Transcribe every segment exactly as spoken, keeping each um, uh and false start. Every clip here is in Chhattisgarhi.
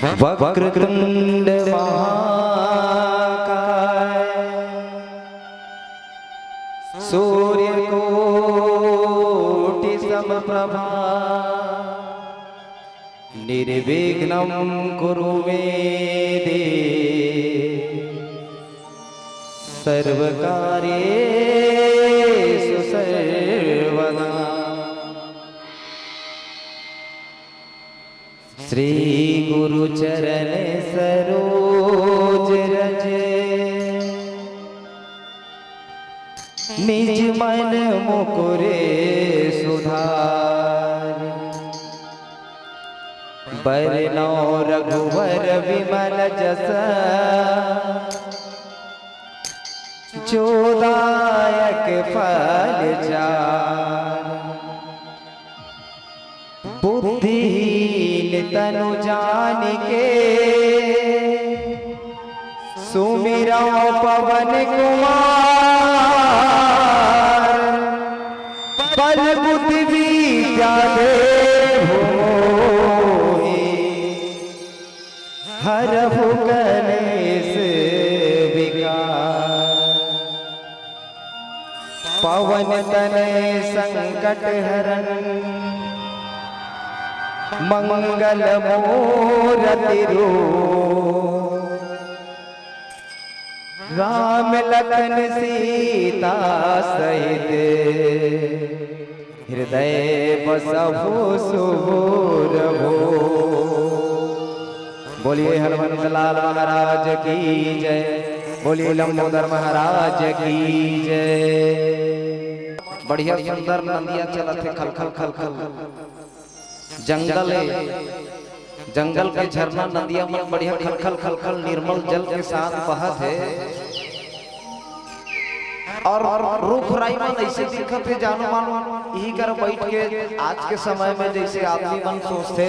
वक्रतुंड महाकाय सूर्यकोटि समप्रभा निर्विघ्नं कुरु मे देव सर्वकार्येषु सर्वदा। श्री गुरु चरण सरोज रज निज मन मुकुर सुधार। बरनौ रघुवर विमल जस जो दायक फल चार। बुद्धिहीन तनु जानिके सुमिरौ पवन कुमार। बल बुद्धि विद्या देहु मोहि हरहु कलेस विकार। पवन तनय संकट हरन मंगल मूरति रूप। राम लखन सीता सहित हृदय बसहु सुरभूप। बोलिए हनुमंत लाल महाराज की जय, बोलिए लंबोदर महाराज की जय। बढ़िया सुंदर नंदिया चलत हे खलखल खलखल। जंगल हे, जंगल के झरना नंदिया मन बढ़िया खलखल खलखल निर्मल जल के साथ बहत हे। और रुख राई मन ऐसे दिखत हे, जानो मानो इही कर बैठ के आज के समय में जैसे आदमी मन सोचते।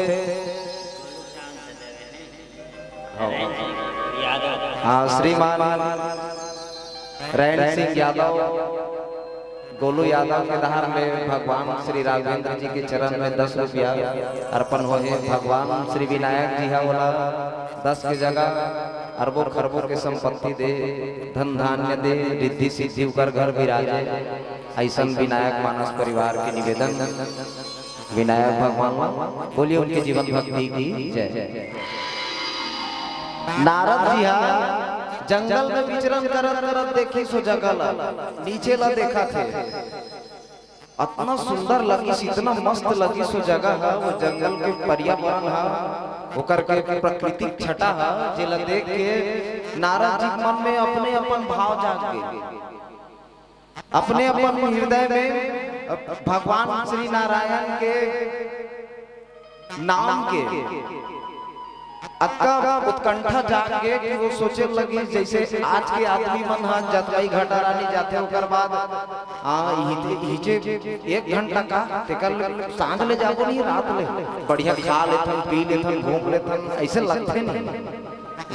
हाँ, श्रीमान रैन सिंह यादव, गोलू यादव के डहार ले भगवान श्री राघवेंद्र जी के चरण में दस रुपया अर्पण होए हे। भगवान श्री विनायक जी हा ओला दस के जगह अरबों खरबों के संपत्ति दे, धन धान्य दे, रिद्धि सिद्धि उकर घर विराजे। अइसन विनायक मानस परिवार के निवेदन विनायक भगवान ला। बोलिए उनके जीवन भक्ति की जय। नारद जी हा जंगल में विचरण करत करत देखिस ओ जगह ला, नीचे ला देखत हे। अतना सुंदर लगिस, इतना मस्त लगिस ओ जगह हा, वो जंगल के पर्यावरण हा, ओकर के प्राकृतिक छटा हा, जेला देख के नारद जी के मन में अपने अपन भाव जाग गे। अपने अपन हृदय में भगवान श्री नारायण के नाम के अतका उत्कंठा जाग गे कि वो सोचे लगिस, जैसे आज के आदमी मन ह जतवाई घाटा रानी जाथे, ओकर बाद, हाँ, इही-, इहिचे एक घंटा का, तेकर ले सांझ ले जाबो नहीं, रात ले बढ़िया खा लेथन, पी लेथन, घूम लेथन, ऐसे लगथे नहीं।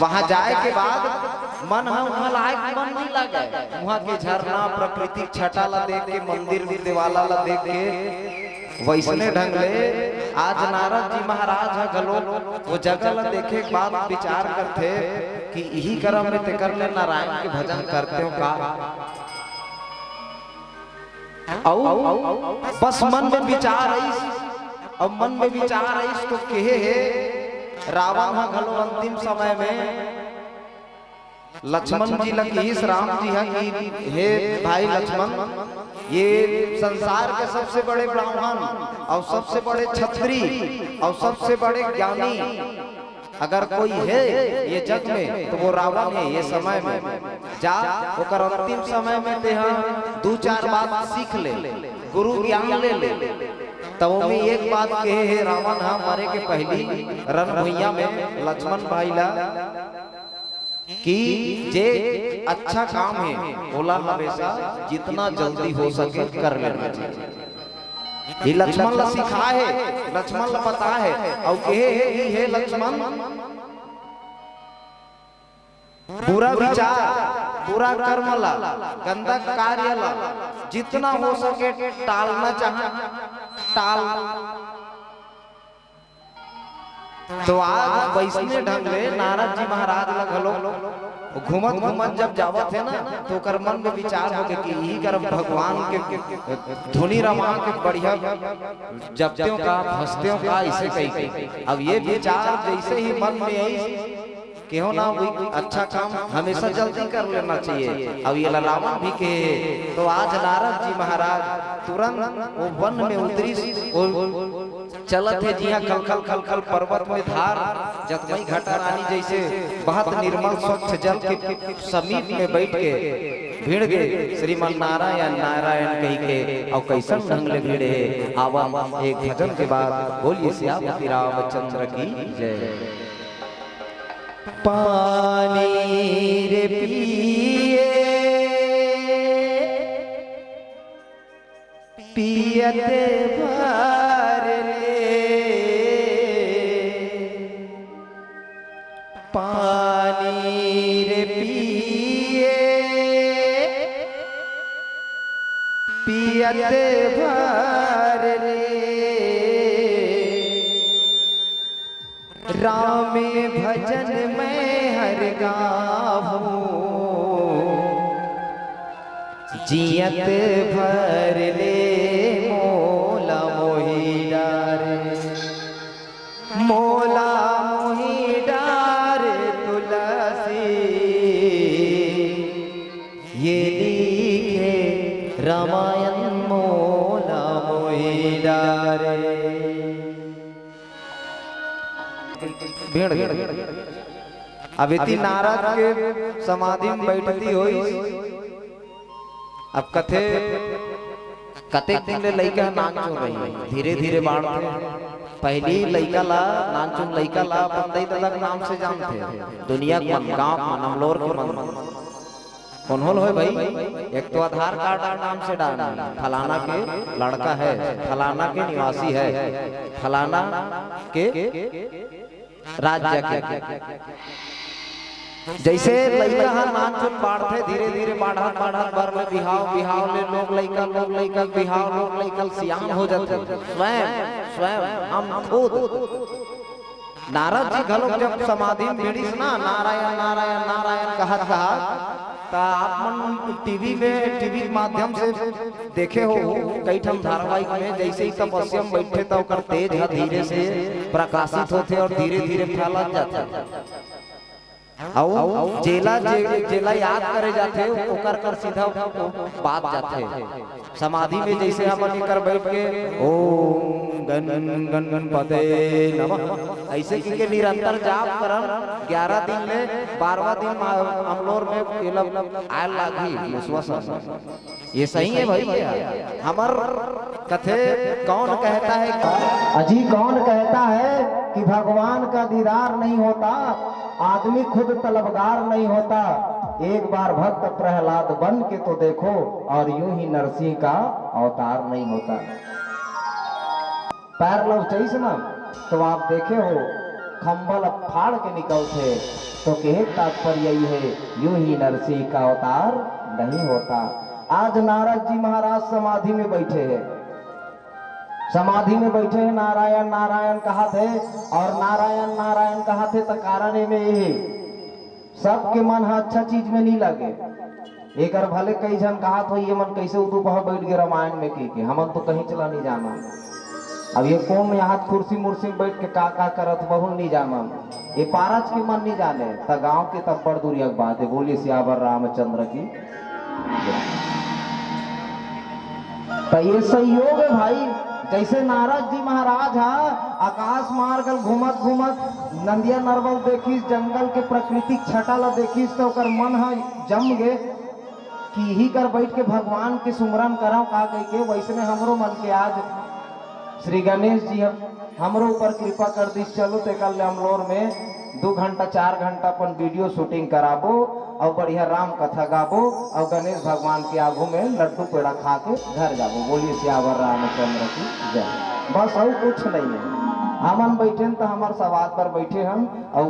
वहां जाए के बाद मन ह उहां लाए के मन नहीं लगे। उहां के झरना, प्राकृतिक छटा ला देख के, मंदिर देवाला ला देख के, वैसने ढंग ले आज नारद जी महाराज ह घलो वो जगह ला देखे के बाद विचार करथे कि इही करम में तेकर ले नारायण के भजन करते हो का। अउ बस मन में विचार आइस, अउ मन में विचार आइस तो केहे हे, रावण ह घलो अंतिम समय में लक्ष्मण जी ला किहिस राम जी हा कि हे भाई लक्ष्मण, ये संसार के सबसे बड़े ब्राह्मण अउ सबसे बड़े छत्री अउ सबसे बड़े ज्ञानी अगर कोई हे ये जग में तो वो रावण हे। ये समय में जा, ओकर अंतिम समय में तेहा दू चार बात सीख ले, गुरु ज्ञान ले ले। तब ओमे एक बात केहे हे रावण हा मरे के पहिली रण भुइयां में लक्ष्मण भाई ला कि जे अच्छा काम हे, ओला हमेशा जितना जल्दी हो सके कर लेना चाहिए। ये लक्ष्मण ला सिखाए हे, लक्ष्मण ला बताए हे, अउ केहे हे कि हे लक्ष्मण, बुरा विचार, बुरा कर्म ला, गंदा कार्य ला जितना हो सके टालना चाहे, टाल तो आज वैसने ढंग ले नारद जी महाराज ल घलो घूमत घूमत जब जावत हे ना, तो ओकर मन में विचार होगे कि इही कर भगवान के धुनी रमा के बढ़िया जपतेंव का, भजतेंव का, इसे कही के। अब ये विचार जैसे ही मन में आई, केहो ना कोई अच्छा काम हमेशा जल्दी कर लेना चाहिए। अब ये ल रावण भी कहे, तो आज नारद जी महाराज तुरंत वो वन में उतरिस, वो चलत हे जिहाँ खलखल खलखल पर्वत में धार, जतमई घटा रानी जैसे बहत निर्मल स्वच्छ जल के समीप में बैठ के भिड़ गे श्रीमन नारायण नारायण कही के, अउ कैसन ढंग ले भिड़े हे। आवा एक भजन के बाद। बोलिए सियापति रामचंद्र की जय। पानी रे पिए पियत भर ले, पानी रे पिए पियत भर ले, राम भजन मैं हर गावूं, जियत भर ले मोला मोहि डारे, मोला मोहि डारे तुलसी, ये लिखे रामायण मोला मोहि डारे। भिड़ गे। अब एती नारद के समाधि में बैठती होई। अब कथे, कतेक दिन ले लइका ह नानचुन रही, धीरे धीरे बाढ़थे। पहली लइका ला, नानचुन लइका ला अपन दई ददा के नाम से जानथे। दुनिया के मन, गांव के मन, अमलोर के मन। कोन होल होय भाई? एक तो आधार कार्ड के नाम से डालना, फलाना के लड़का है, फलाना के निवासी है, फलाना के राज्य के। जैसे लइका ह नानचुन बाढ़थे, धीरे धीरे बाढ़त बाढ़त बर में बिहाव, बिहाव ले लोग लइका, लोग लइका बिहाव, लोग लइका सियान हो जाथे। स्वयं, स्वयं हम खुद नारद जी घलोक जब समाधि में भिड़िस ना, नारायण नारायण नारायण कहत कहत, त आप मन टीवी में, टीवी के माध्यम से देखे हो, कई ठन धारावाहिक में जैसे ही तपस्या में बैठे त ओकर तेज ह धीरे से प्रकाशित होथे और धीरे धीरे फैलत जाथे। अउ जेला, जे, जेला याद करे जाथे, ओकर कर सीधा बात जाथे। समाधि में जैसे हमन एकर बैठ के ओम गण गणपते नमः ऐसे कहि के निरंतर जाप करन, ग्यारह दिन ले बारहवाँ दिन मा-, अमलोर में एला आय लागही मुसवा सन। ये सही है भाई, ये हमर कथे। कौन कहता है, अजी कौन कहता है कि भगवान का दीदार नहीं होता, आदमी खुद तलबगार नहीं होता। एक बार भक्त प्रहलाद बन के तो देखो, और यूं ही नरसिंह का अवतार नहीं होता। पैर लवचइस ना, तो आप देखे हो, खंभा ल फाड़ के निकलथे। तो कहे तात्पर्य यही है, यूं ही नरसिंह का अवतार नहीं होता। आज नारद जी महाराज समाधि में बैठे हैं, समाधि में बैठे हैं, नारायण नारायण कहत हे, और नारायण नारायण कहत हे, त कारण एमे ये हे, सबके मन ह अच्छा चीज में नहीं लगे। एकर भले कई झन कहत हो, "ये मन कैसे उदू बहा बैठ गए रामायण में," कहि के, हमन तो कहीं चला नहीं जाना। अब ये कौन यहाँ कुर्सी मुर्सी में बैठ के का का करत, बहुत नहीं जाना। ये पारच के मन नहीं जाने, त गांव के तब बड़ दुरिया के बात है। बोलिए सियावर रामचंद्र की। त ये संयोग है भाई, जैसे नारद जी महाराज हा आकाश मार्ग ल घूमत घूमत नंदिया नरवा ल देखिस, जंगल के प्राकृतिक छटा ल देखिस, त ओकर मन ह जम गे कि इही कर बैठ के भगवान के सुमरन करव का कहि के। वैसने हमरो मन के आज श्री गणेश जी ह हमरो ऊपर कृपा कर दिस। चलो तेकर ले अमलोर में दू घंटा चार घंटा अपन वीडियो शूटिंग कराबो, अउ बढ़िया राम कथा गाबो, अउ गणेश भगवान के आगू में लड्डू पेड़ा खा के घर जाबो। बोलिए सियावर रामचंद्र की जय। बस अउ कुछ नहीं है, हमन बैठे हन त हमर सवाद बर बैठे हन, अउ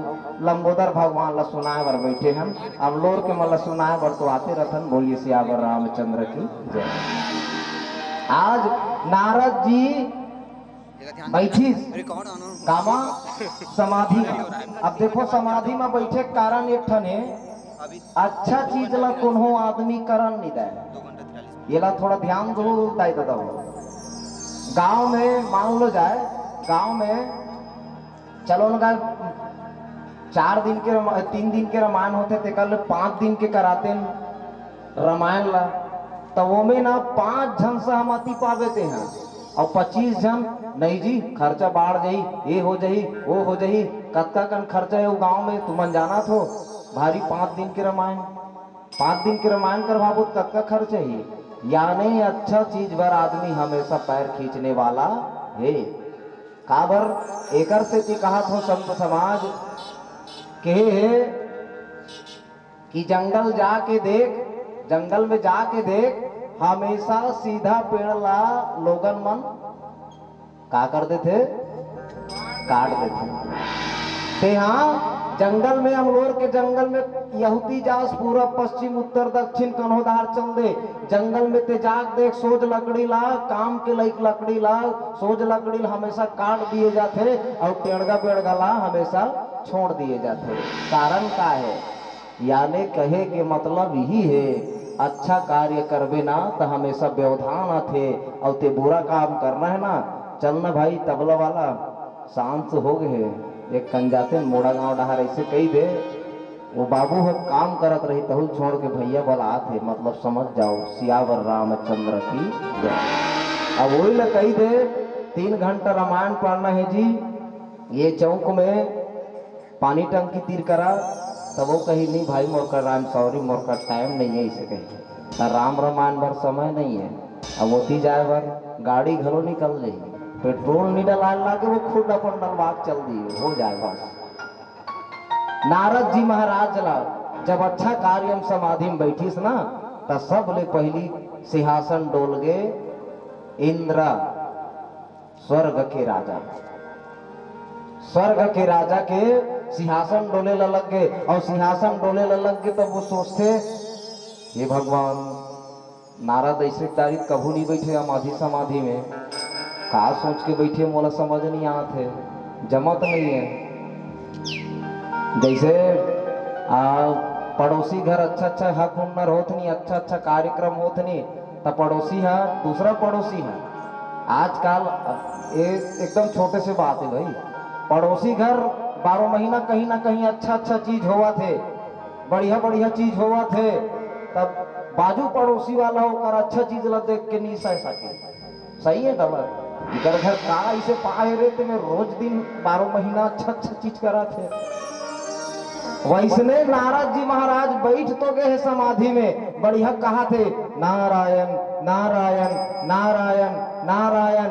लंबोदर भगवान ला सुनाए बर बैठे हन, अमलोर के मन ला सुनाए बर तो आते रथन। बोलिए सियावर रामचंद्र की जय। आज नारद जी बैठिस कामा समाधि म। अब देखो, समाधि म बैठे के कारण एक ठन हे, अच्छा चीज ला कोनो आदमी करन नइ दय। एला थोड़ा ध्यान दो दाई ददा हो। गांव में मान लो जाए, गांव में चलो न गा, चार दिन के रमा-, तीन दिन के रामायण होथे, तेकर ले पांच दिन के करातेन रामायण ला, त ओमे ना पांच झन सहमति पाबे तेहा, अउ पच्चीस झन, "नहीं जी, खर्चा बाढ़ जाही, ये हो जाही, वो हो जाही।" कतका कन खर्चा हे वो गांव में, तुमन जानत हो? भारी पांच दिन के रामायण, पांच दिन के रामायण करवाबो त कतका खर्चा ही? यानी अच्छा चीज बर आदमी हमेशा पैर खींचने वाला हे। काबर एकर सेती कहत हो संत समाज कहे हे कि जंगल जाके देख, जंगल में जाके देख, हमेशा सीधा पेड़ ला लोगन मन का कर देथे, काट देथे। ते हाँ, जंगल में, अमलोर के जंगल में यहूदी जास पूरब, पश्चिम, उत्तर, दक्षिण, कन्हो डहार चल दे। जंगल में ते जाके देख, सोज लकड़ी ला, काम के लइक लकड़ी ला, सोज लकड़ी ला हमेशा काट दिए जाथे अउ टेड़गा बेड़गा ला हमेशा छोड़ दिए जाथे। कारण का हे? याने कहे के मतलब यही हे, अच्छा कार्य करबे ना त हमेशा व्यवधान आथे, अउ ते बुरा काम करना हे ना, चल ना भाई तबला वाला, सांझ हो गे हे, एक कन जाते मोड़ा गांव डहार ऐसे कही दे, वो बाबू ह काम करत रही, तहू छोड़ के भैया बलात हे, मतलब समझ जाओ, सियावर रामचंद्र की जय। अब वही ला कही दे, तीन घंटा रामायण पढ़ना हे जी, ये चौक में पानी टंकी तीर करा, तब वो कही, "नहीं भाई, मोर कर, I'm sorry, मोर कर टाइम नहीं है," इसे कही। त राम रामायण बर समय नहीं है, अब ओती जाए बर गाड़ी घलो निकल जाही, पेट्रोल नहीं डलाए लागे, वो खुद अपन डलवा के चल दिए, हो जाए बस। नारद जी महाराज ला जब अच्छा कार्य में समाधि में बैठिस ना, त सबले पहली सिंहासन डोल गे इंद्र, स्वर्ग के राजा, स्वर्ग के राजा के सिंहासन डोले ला लग गे, अउ सिंहासन डोले ला लग गे, तब वो सोचथे, "हे भगवान, नारद ऐसे दारी कभू नहीं बैठे समाधि, समाधि में, का सोच के बैठे, मोला समझ नहीं आत हे, जमत नहीं है।" जैसे आ, पड़ोसी घर अच्छा अच्छा हक हुनर होत नहीं, अच्छा अच्छा कार्यक्रम होत नहीं, त पड़ोसी ह, दूसरा पड़ोसी ह, आजकल ए, एकदम छोटे से बात है भाई, पड़ोसी घर बारह महीना कहीं ना कहीं अच्छा अच्छा चीज होवत हे, बढ़िया बढ़िया चीज होवत हे, तब बाजू पड़ोसी वाला ओकर अच्छा चीज ला देख के नहीं सह सके। सही है तब इकर घर का ऐसे पाए रे, ते में रोज दिन बारह महीना अच्छा अच्छा चीज करा थे। वैसने नारद जी महाराज बैठ तो गए हैं समाधि में, बढ़िया कहा थे, "नारायण, नारायण, नारायण, नारायण।"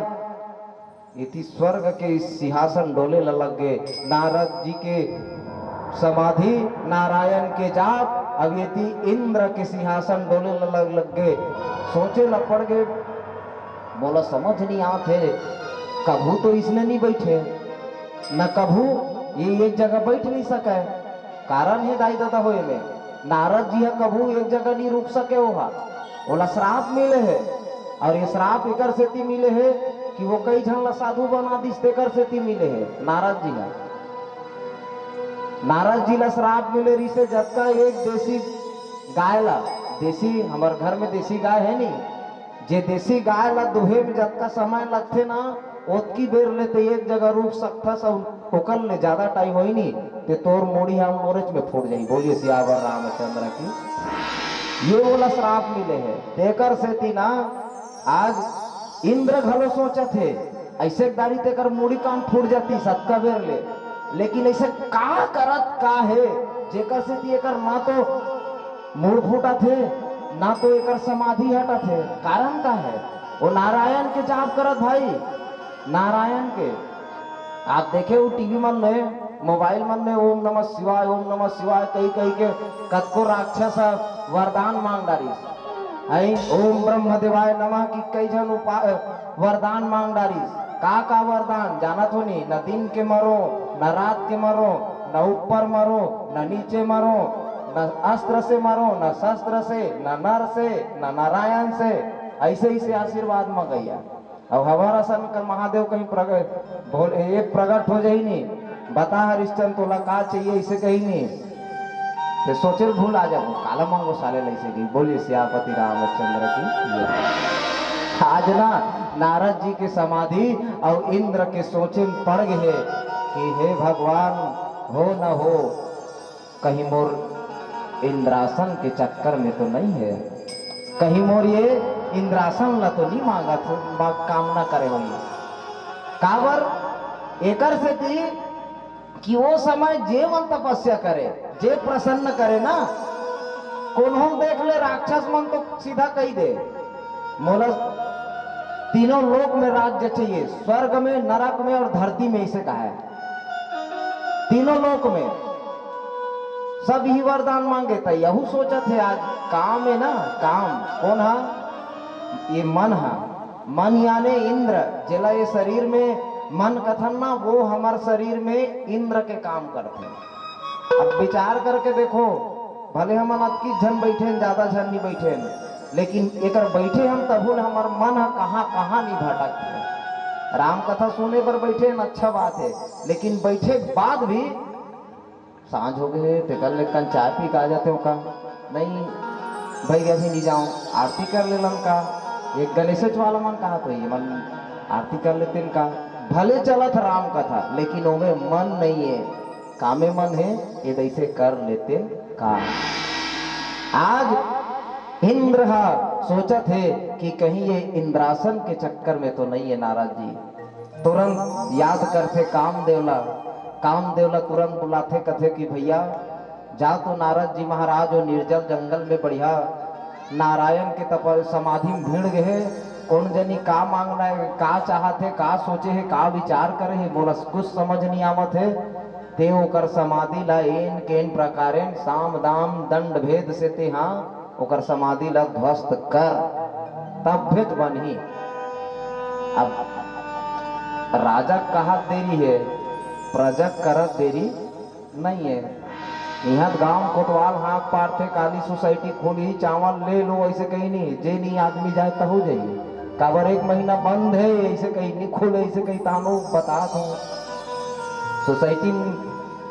इति स्वर्ग के सिंहासन डोले ला लग गए। नारद जी के समाधि, नारायण के जाप, अब एती इंद्र के सिंहासन डोले ल लग, लग गे। सोचे ल पड़ गे, मोला समझ नहीं आत हे, कभू तो इसने नहीं बैठे, न कभू ये एक जगह बैठ नहीं सके। कारण हे दाई ददा होए में, नारद जी ह कभू एक जगह नहीं रुक सके, ओहा, ओला श्राप मिले हे, और ये श्राप एकर सेती मिले हे कि वो कई झन ला साधु बना दिस, तेकर सेती मिले हे नारद जी ह। नारद जी ला श्राप मिले रिसे, जतका एक देसी गाय ला, देसी, हमर घर में देसी गाय है नी, जे देसी गाय ला दुहे में जतका समय लगथे ना, ओतकी बेर ले ते एक जगह रुक सकथस, अउ ओकर ले ज्यादा टाइम होई नी, ते तोर मुड़ी ह मोरेच में फूट जाही। बोलिए सियावर रामचंद्र की। ये ओला श्राप मिले हे, तेकर सेती ना आज इंद्र घलो सोचत हे, ऐसे दारी तेकर मुड़ी कान फूट जाती सतका बेर ले, लेकिन ऐसे का करत का हे, जेकर सेती एकर ना तो मुड़ फूटत हे, ना तो एकर समाधि हटत हे। कारण का हे? वो नारायण के जाप करत भाई, नारायण के। आप देखे वो टीवी मन में, मोबाइल मन में ओम नमः शिवाय, ओम नमः शिवाय कही कही के कतको राक्षस ह वरदान मांग डारिस। हैं? ओम ब्रह्म देवाय नमः की कई झन उपा-, वरदान मांग डारिस। का का वरदान जानत हो नी? न दिन के मरो, न रात के मरो, न ऊपर मरो, न नीचे मरो, न अस्त्र से मरो, न शस्त्र से, न नर से, न नारायण से। ऐसे ऐसे आशीर्वाद मंगैया। अउ हमर असन कर महादेव कहीं प्रगट, बोल, एक प्रगट हो जाही नी, बता हरिश्चंद्र तोला का चाहिए, इसे कही नी। ते सोचे ल भूला जाबो, काला मांगो साले लइसे गई। बोलिए सियापति रामचंद्र की जय। आज ना नारद जी के समाधि अउ इंद्र के सोचे म पड़ गए कि हे भगवान, हो न हो, कहीं मोर इंद्रासन के चक्कर में तो नहीं है, कहीं मोर ये इंद्रासन ला तो नहीं मांगत, बा-, कामना करे होही। काबर? एकर सेती कि वो समय जे मन तपस्या करे, जे प्रसन्न करे ना, कोनो देख ले राक्षस मन तो सीधा कही दे, मोला तीनों लोक में राज्य चाहिए, स्वर्ग में, नरक में और धरती में, इसे कहा है। तीनों लोक में सब ही वरदान मांगे, त यहू सोचत हे आज काम है ना, काम कौन हा? ये मन हा। मन याने इंद्र, जेला ये शरीर में मन कथन ना, वो हमर शरीर में इंद्र के काम करथे। अब विचार करके देखो, भले हमन अतकी झन बैठे हन, ज्यादा झन नहीं बैठे हन, लेकिन एकर बैठे हम तभो ले हमर मन ह कहाँ कहाँ नहीं भटकथे। राम कथा सुने बर बैठे हन, अच्छा बात है, लेकिन बैठे के बाद भी सांझ हो गए, तेकर ले कन चाय पी के आ जाते हो का? नहीं भाई, अभी नहीं जाऊँ, आरती कर लेलन का? एक गणेशच वाला मन कहा तो ये मन आरती कर लेते का? भले चलत राम कथा, लेकिन ओमे मन नहीं है। कामे मन है, ये दैसे कर लेते का? आज इंद्र हा सोचत है कि कहीं ये इंद्रासन के चक्कर में तो नहीं है नारद जी। तुरंत याद करथे कामदेव ला, कामदेव ला तुरंत बुलाथे, कथे कि भैया जा तो नारद जी महाराज वो निर्जल जंगल में बढ़िया नारायण के तप समाधि में भिड़ गए, कौन जनी का मांगना है, का चाहत है, का सोचे है, का विचार करे है, मोला कुछ समझ नहीं आवत है। ते ओकर समाधि ला एन केन प्रकारेण साम दाम दंड भेद से ते हाँ ओकर समाधि ला ध्वस्त कर, तब भेद बनही। अब राजा कहत देरी है, प्रजा करत देरी नहीं है। इहाँ गांव कोतवाल हाँक पारथे, काली सोसाइटी खोलही, चावल ले लो, ऐसे कहीं नहीं, जे नहीं आदमी जाए त हो जाही। काबर एक महीना बंद है, ऐसे कहीं नहीं खोले, ऐसे कहीं तानो बतात हो। सोसाइटी में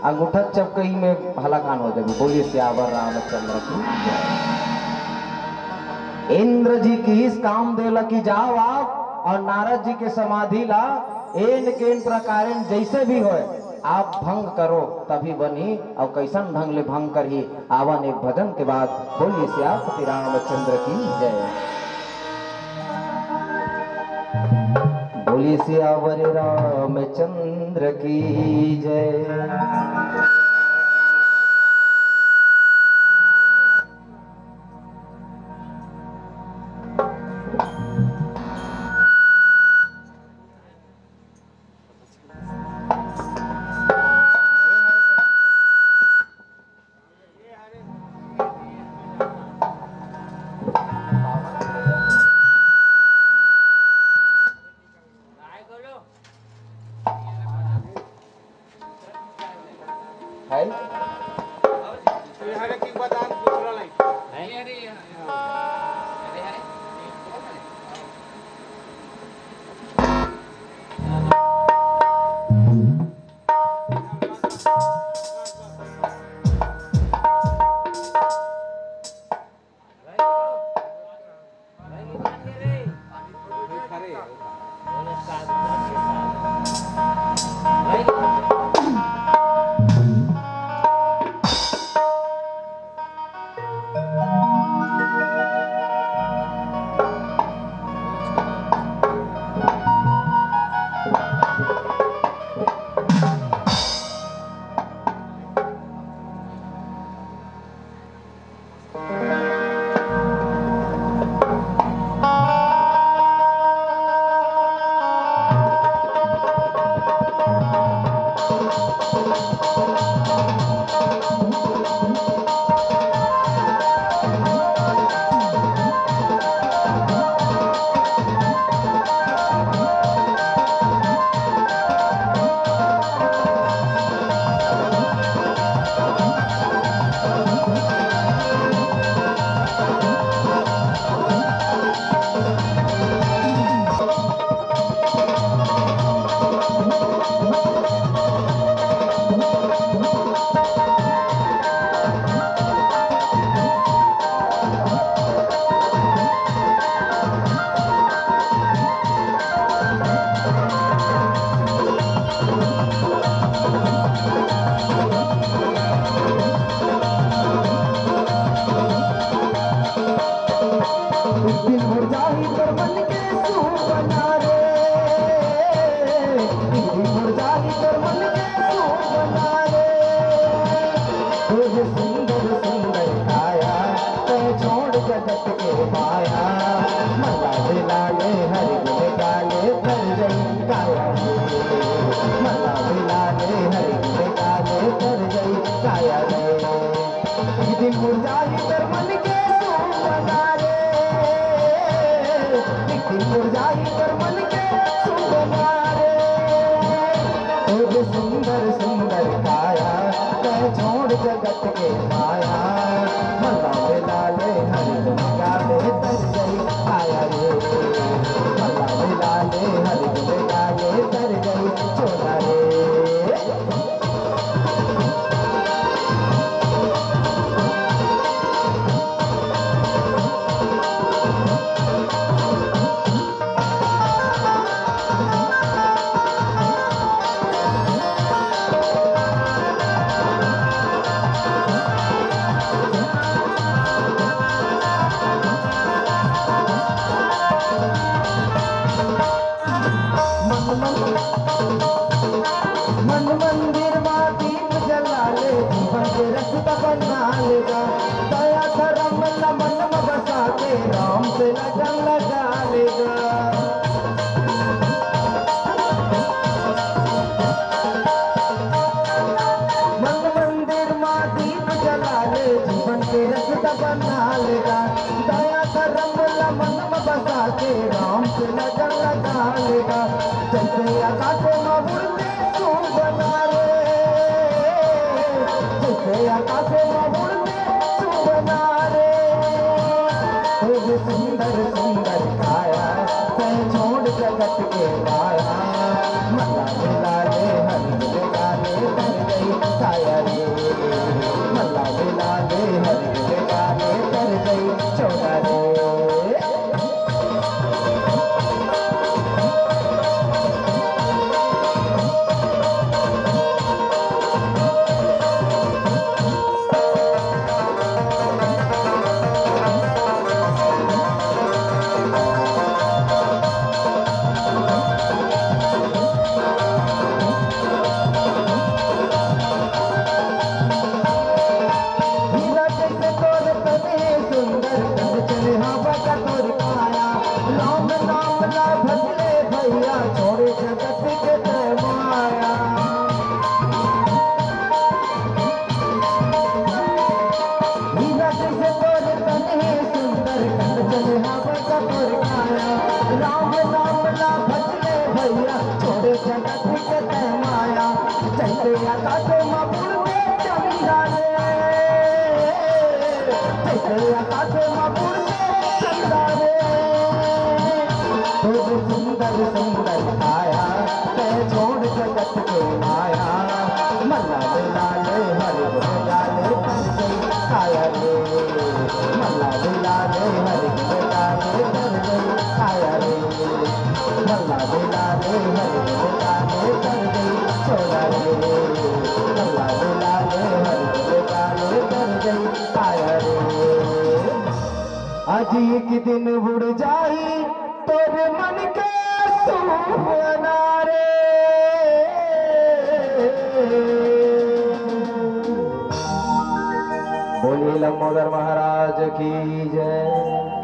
अंगूठा चपकई में हलाकान हो जाबे। बोलिए सियावर रामचंद्र की जय। इंद्र जी किहिस कामदेव ला कि जाओ आप और नारद जी के समाधि ला एन केन प्रकारेण जैसे भी होए आप भंग करो तभी बनही, और कैसन ढंग ले भंग करही, आवन एक भजन के बाद। बोलिए सियापति रामचंद्र की जय। बोलिए सियावर रामचंद्र की जय। है? मुरझाही तोर मन के सुपना रे, एक दिन मुरझाही तोर मन के सुपना रे। ओ रे सुंदर सुंदर काया, तैं छोड़ जगत के माया। मल्ला मिला ले हरि गुण गा ले तर गई काया रे, मल्ला मिला ले हरि गुण गा ले तर गई चोला रे। मन मंदिर मा दीप जला ले, जीवन के रस्ता बना लेगा। दया धर्म ला मन में बसा के, राम से लगन लगा लेगा। मन मंदिर मा दीप जला ले, जीवन के रस्ता बना लेगा। दया धर्म ला मन में बसा के, राम से लगन लगा लेगा। जैसे आकाश में उड़ते सुपना रे, जैसे आकाश में उड़ते सुपना रे। ओ रे सुंदर सुंदर काया, तैं छोड़ जगत के माया। मल्ला मिला ले हरि गुण गा ले तर गई काया रे, मल्ला मिला ले हरि गुण गा ले तर गई चोला रे। हीरा जैसे तोर तने सुंदर, कंचन हवा का तोर काया। राम नाम ला भजले भैया, छोड़े जगत के तैं माया। हीरा जैसे तोर तने सुंदर, कंचन हवा का तोर काया। राम नाम ला भजले भैया, छोड़े जगत के तैं माया। जैसे आकाश में उड़ते चंदा रे, जैसे आकाश में उड़ते चंदा रे। ओ रे सुंदर सुंदर काया, तैं छोड़ जगत के माया। मल्ला मिला ले हरि गुण गा ले तर गई काया रे, मल्ला मिला ले हरि गुण गा ले तर गई काया रे, मल्ला मिला ले हरि गुण गा ले तर गई चोला रे, मल्ला मिला ले हरि गुण गा ले तर गई काया रे। आज एक दिन उड़ जाही तोर मन के सुपना रे। बोलिए लंबोदर महाराज की जय।